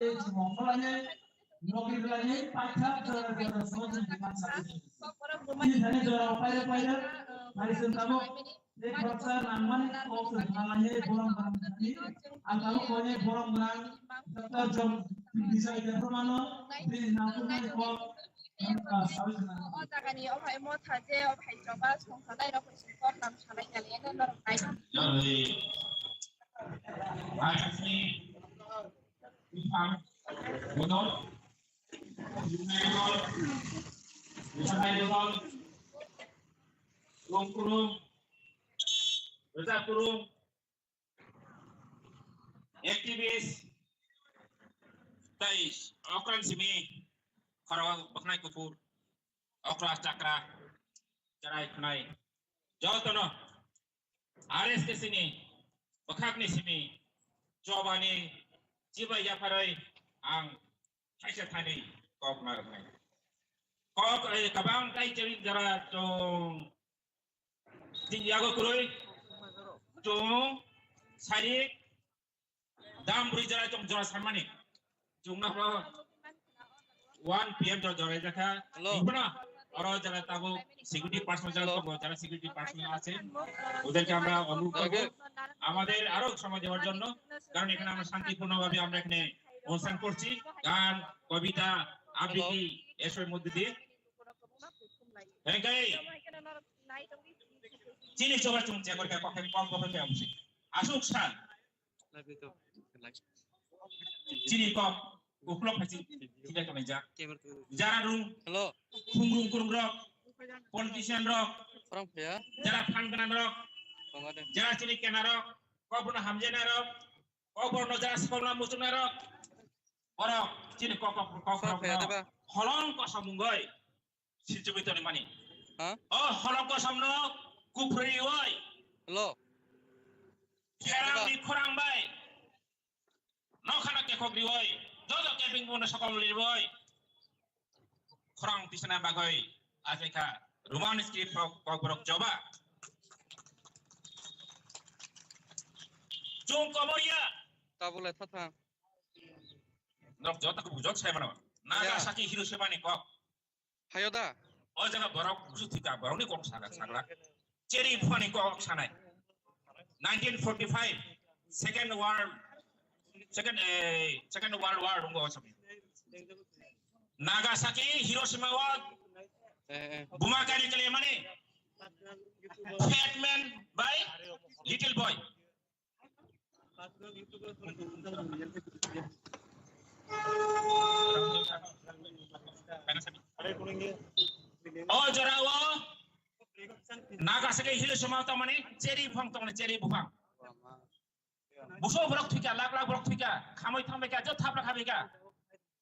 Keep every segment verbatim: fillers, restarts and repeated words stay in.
Mongkolaini nokri belai paitha jora jora sohojogita sakha. Tini thani jora paira paira hari sengkamo. Tei khoroksa nangmani kok se thanglaiwi borom gwnang thani. Ang tabuk koinai borom gwnang Doctor Jog Bisai Debbarmano bini nangkukmani kok, ah, saui gwnang. O jagani o hai motha je o hai choba songkha nai rok kok nam salai kali ene norok nai. Joroi. Asni bupang bodol, yumnai bodol, musalai bodol, rong kurung, rwchap kurung, activist, tei okran simi khoro bwkhnai kuphur, okra chakra, cherai khwnai jotono R S K C ni bwkhakni simi chobani chibai yapharwi ang thaisa thainwi kok narwknai. Kok, eh, kabang tai chari jora chwng tini yago kwrwi chwng sarik dam bwrwi jora chwng jora sanmani. Chwngno one P M jora jora jakha. Hello. Ipuna oro jora tabuk security personnel jora Hello. tabuk jora security personnel আছে, ওদেরকে আমরা অনুরোধ করব Okay. আমাদের আরো সময় দেওয়ার জন্য, কারণ এখানে আমরা শান্তিপূর্ণভাবে আমরা এখানে অনুষ্ঠান করছি, গান, কবিতা, আবৃত্তি এসবের মধ্যে দিয়ে। Engkai chini choba chwng chekor kha kok kok kok khe amsi asuk san. Chini kok uklok phachi tidak kami jak. Jara rung Hello. Khungrung kurung rok, politician rok, Orang kaya. Jara phan gwnang rok, Tong ada. Jara chini kena rok, kok bono hamjena rok, kok bono jara sekolna muchungna rok. Borok chini kok kok kok Orang kaya rok. Teba. Holong kosom mungoi. Sichubui toni mani. Ha? O holong kosom no kuphri oi. Hello. Kherang Teba. Ni khorang bai. Nokhana kekhok riwoi, joto camping bono sokol riwoi. Khorang tisana bagoi, achaikha Roman script kok, kokborok choba. Chwng komoria. Tabule thatha. Nok joto ko bujok sai mano. Nagasaki Hiroshima ni kok. Hayo da? O jaga borok busu thika, borokni kok saga, sagra. Cheri phani kok sanai. Nineteen forty-five, Second World, Second, eh, Second World War rungo o samyo. Nagasaki, Hiroshima o Eh, eh. Buma kari kali mani. Fat man by little boy. O jora o Nagasaki Hiroshima tongmani cheri buphang tongmani cheri buphang. Buso borok thwikha, lak lak borok thwikha, khamwi thangbaikha, joto thapla khabaikha.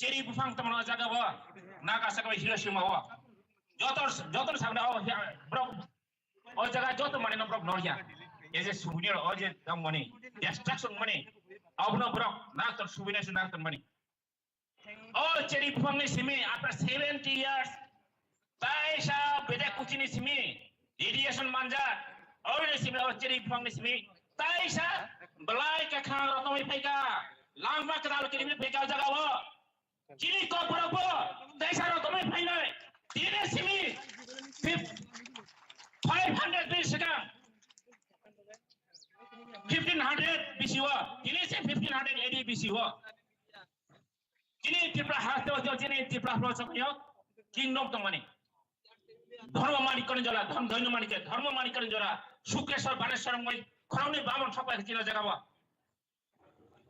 Cheri buphang tongmani o jaga o, Nagasaki Hiroshima o. Joto, joto sakna o, borok O jaga joto mani no borok norya. As a souvenir, o je tong mani, destruction mani. Abono borok naktor souvenir se naktor mani. O cheri buphang ni simi after seventy years, taisa bedek kuchi ni simi radiation manja. O ni simi o cheri buphang ni simi taisa belai kakhang rotongwi phaika. Langma kwtal kiri phaika o jaga o. Chini kokborok bo taisa rok tongwi phainai. Tini simi fif-, five hundred bisi swkang. Fifteen hundred bisi o. Tini se fifteen hundred A D bisi o. Chini Tripura haste o chini Tripura pro chokyo kingdom tongmani. Dharma Manikya ni jora, Dham-, Dharma Manikya, Dharma Manikya ni jora. Sukreswar Baneshwar mui khoroknwi bamon sokbai chini jaga bo.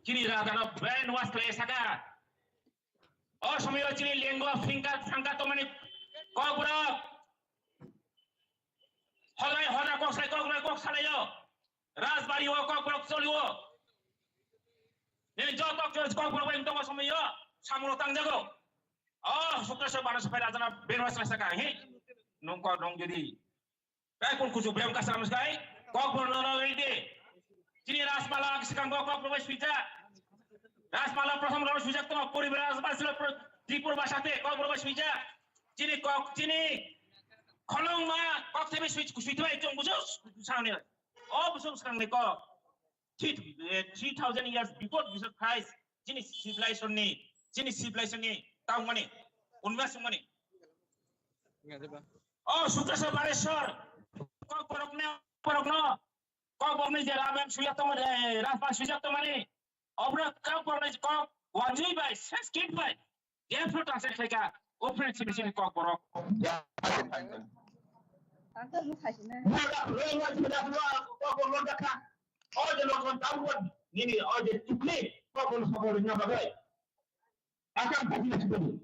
Chini raja no brainwash khlai saka. O somoyo chini lengo fingka sangka tongmani kokborok. Hodai hoda kok sai kokborok kok salayo. Rajbari o kokborok cholio. Nini joto kok kokborok bai tongo somoyo. Samung tangjago. O Sukreswar Baneshwar raja no brainwash khlai saka. He. Nungko nung jadi. Tei kun kuchuk bem kasam skai, kok bono no ridi. Chini Rajmala ang sikang kok bono suija. Rajmala prothom bono suija tong puri Rajmala silo Tripur basa te kok bono suija. Chini kok chini kholong ma kok thebe sui sui thebe chong bujo sangni. O bujo sangni kok. Three, eh, three thousand years before Jesus Christ, chini civilization ni, chini civilization ni tangmani, unma sungmani. O Sukreswar Bareswar, kok borok ne, borok no, kok borok ni je Ramayana sujak tongmani, eh, Ramayana sujak tongmani, obrok kok borok ni kok wanjui bai, Sanskrit bai, Jephuno translate khlaika, o friend simi simi kok borok. Ang khe bwkha sina. Mura, mura, mura, mura, kok borok dakha. O je lokon tawon, nini o je tukli, kok borok sokol nya bagai. Asam phaji na chibani.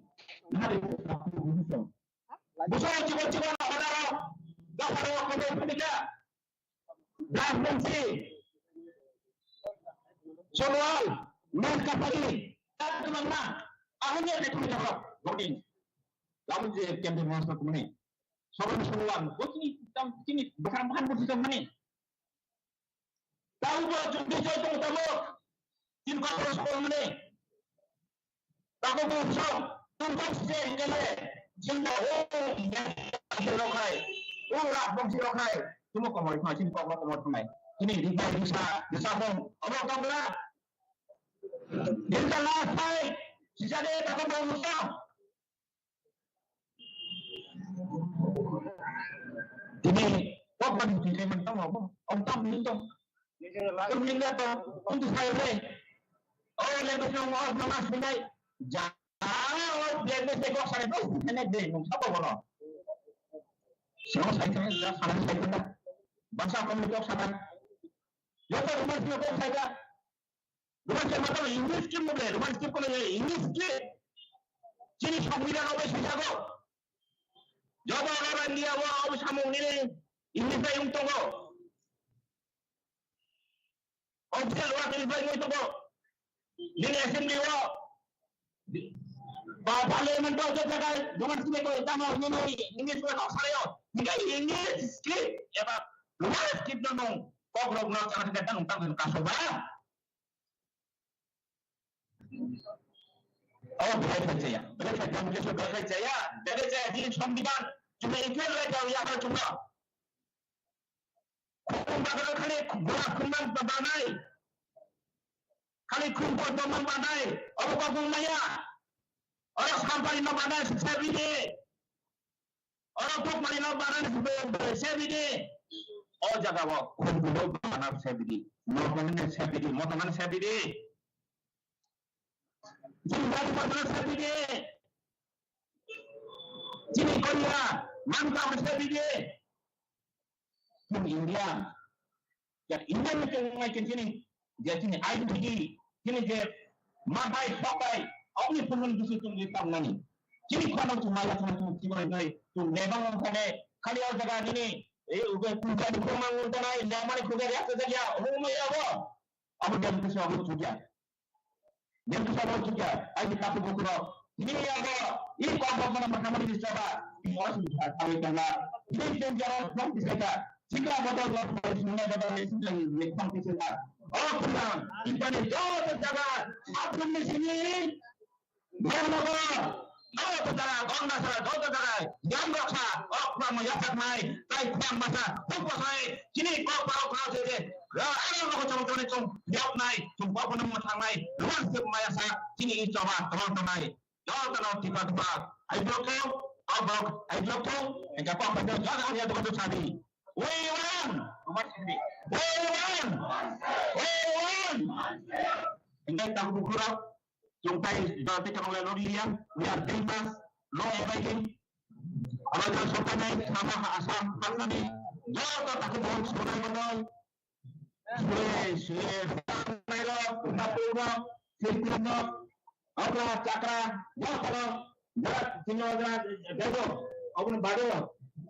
Nari ko ko ko ko. Busa chibon chibon na hada ro. Dakha ro ko ko ko. Rajbongsi, Sonowal, Merkapali, tak teman na, ahli ada kami dapat voting. Lamun je kendra masa kumani, sobo Sonowal, botni tam kini bakar makan botni tam mani. Tahu ba jumdi jai tong tamo, tin kau terus kau mani. Tako bumsong, tungkol se hingkale, jinda o, rokhai, o Rajbongsi rokhai, tumo komor khna sin kokma komor khna. Ini di pai bisa, bisa bong, obo kamla. Dinta last fight, sisa de tako bumsong. Ini kokma di sini mentong obo, om tam mentong. Kung lingga to, kung tu sai re. Oh, lengga to, oh, mama sunai. Ja, oh, lengga se kok sai, oh, sene de, nung sabo bono. Sino sai kena, ja, sana sai kena. Bangsa kong kok sai. Yo to, rumah sino kok sai ka. Rumah sino to English ki mo le, rumah sino ko le English ki. Chini songbidan obe sijago. Jobo obo India o, obo samung nini English bai yung tongo. Official word ni bai wngwi tongo. Nini assembly o, ba parliament o je jaga, Roman script o tamo nini English word o sarayo. Hinkhe English script eba Roman script no nung kok rok no chana thangkhe tang tang kaso ba. Oh, belai khaijaya, belai khaijaya, belai khaijaya, belai khaijaya, chini songbidan, chini equal right o yakar chungo. Khum bagwi khali gura khumman ba-, banai. Khali khum bo tongman banai. Oro kok wng maya. Oro sampari no banai, se bidi. Oro kok mani no banai, se bidi. O jaga o khum bo banai, se bidi. Moto mani se bidi, moto mani se bidi. Jini gari motor se bidi. Jini Korea, manka se bidi. Jini India. Ya, India ni keng ngai keng sini, je sini I D P, sini je mabai, sabai, aboni phunun bisu tum di tam nani. Sini khana tu maya khana tu sini ngai, tu lebang ngai, khali o jaga nini, eh, ube puja di khoma ngai tanai, lemani khuga ya jaga ya, o maya bo. Abo dem tu sabo tu ya. Yang kita mau juga, ayo kita pukul kuro. Ini ya bo, ini kok mau mana mana ini coba. Ini orang sudah tahu kan lah. Ini yang jalan belum bisa. Jika ada orang mau semua ada dari sini yang belum bisa. Oh, pulang. Kita ni jauh terjaga. Satu di sini. Yang mau. Oh, putra, Ganga sara, Ganga sara. Yang raksa. Oh, pulang mau yasak mai. Tai pulang masa. Pukul saya. Sini kok mau kau saja. Ra, ano ko chong chong chong. Yok nai. Chong kok mau thang nai. Luar se maya sa. Sini i coba. Tolong tonai. Jotono tipa tipa, ai block o, o block, ai block o, engka kok pai jotono ani ato koto sabi. We want, we want, we want. Engka tabu kura, jumpai jotono tong lai lori liang, we are dreamers, law abiding. Abang jang sopanai, sama ha asam, haknani, joto taku bon, sopanai manoi. Sui, sui, nairok, nairok, sirpirok, abra, chakra, jotono, jara, tino, jara, bego, abun bade,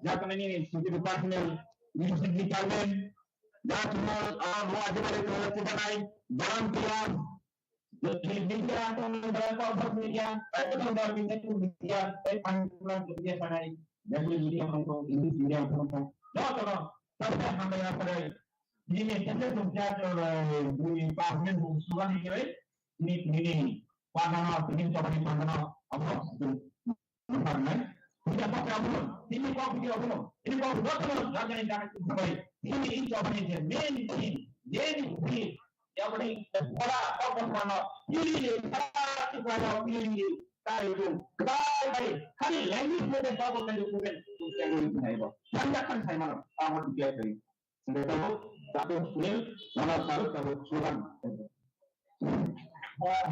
jara, tini, sisi department, music department, jara, tino, ah, mo ajibare, tino, titanai, volunteer, media, tino, jara, media, media, media, media, sanai, media, media, English media, jotono, sabai hambai asarai, Nini tete tungkha, eh, bui parliament bung suwani kiri, nini, nini, padano, nini chobani padano, abo, nini, nini, nini, nini kok video abo, nini kok video abo, rajani dana sabai, nini, nini chobani je, main thing, main thing, Aboni pora, pora, pora, pili, pora, pora, pili, kari tu, kari, kari, language mo de bago kari tu kan, tu kan tu nai bo. Tanda kan sai mana, amo tu kya kari. Sehingga tahu, tahu ni, mana tahu, tahu suran.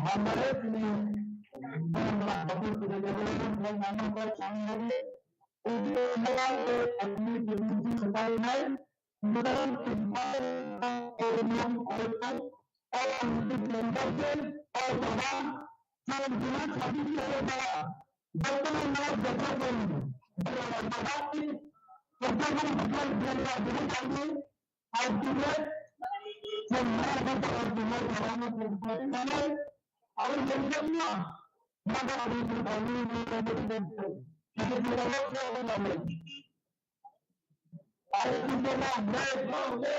Hambai ni, nama ko chang lagi, ini nama ko admi demi di sebagai nai, Mudahan tempat orang yang orang itu menjadi orang dalam jelas hadis saya bahwa betul mau berkorban dalam hati berkorban bukan berkorban kami artinya semua kita artinya orang yang berkorban kami harus berkorban maka harus berkorban kita tidak mau saya